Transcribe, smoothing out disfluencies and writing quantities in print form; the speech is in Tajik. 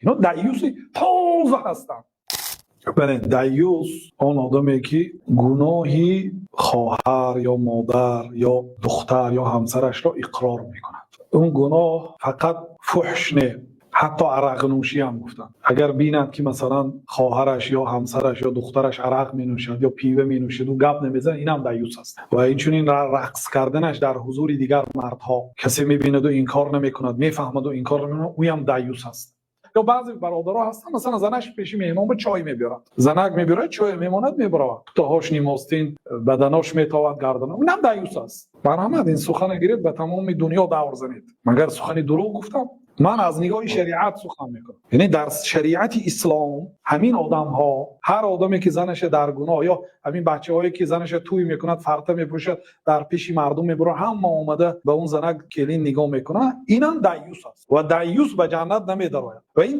Ино даюси тоза ҳастанд. Бале, даюс он одаме, ки гуноҳи хоҳар ё модар ё духтар ё ҳамсарашро иқрор мекунад. Он гуноҳ фақат фуҳш не, ҳатто арақнӯшӣ ҳам гуфтанд. Агар бинад, ки масалан хоҳараш ё ҳамсараш ё духтараш арақ менӯшад ё пива менӯшад, ӯ гап намезанад, инам даюс аст. Ва инчунин рақс карданаш дар ҳузури дигар мардҳо, касе мебинаду инкор намекунад, мефаҳмаду инкор намекунад, ӯям даюс аст. Ё баъзе бародаро ҳастанд, масалан, занаш пеши меҳмон ба чой мебиёрад, занак мебиёрад, чой мемонад, мебаравад, кутоҳош нимостин, баданош метовад, гардана, инам даюс аст. Марҳамат, ин сухана гиред, ба тамоми дунё давр занед. Магар сухани дурӯғ гуфтам? Ман аз нигоҳи шариат сухан мекунам. Яъне дар шариати ислом ҳамин одамҳо, ҳар одаме, ки занаша дар гуноҳ, ё ҳамин бачаҳое, ки занаша тӯй мекунад, фарта мепӯшад, дар пеши мардум мебурад, ҳама омада ба он занак, келин нигоҳ мекунад, инам даюс аст ва даюс ба ҷаннат намедарояд. Ва ин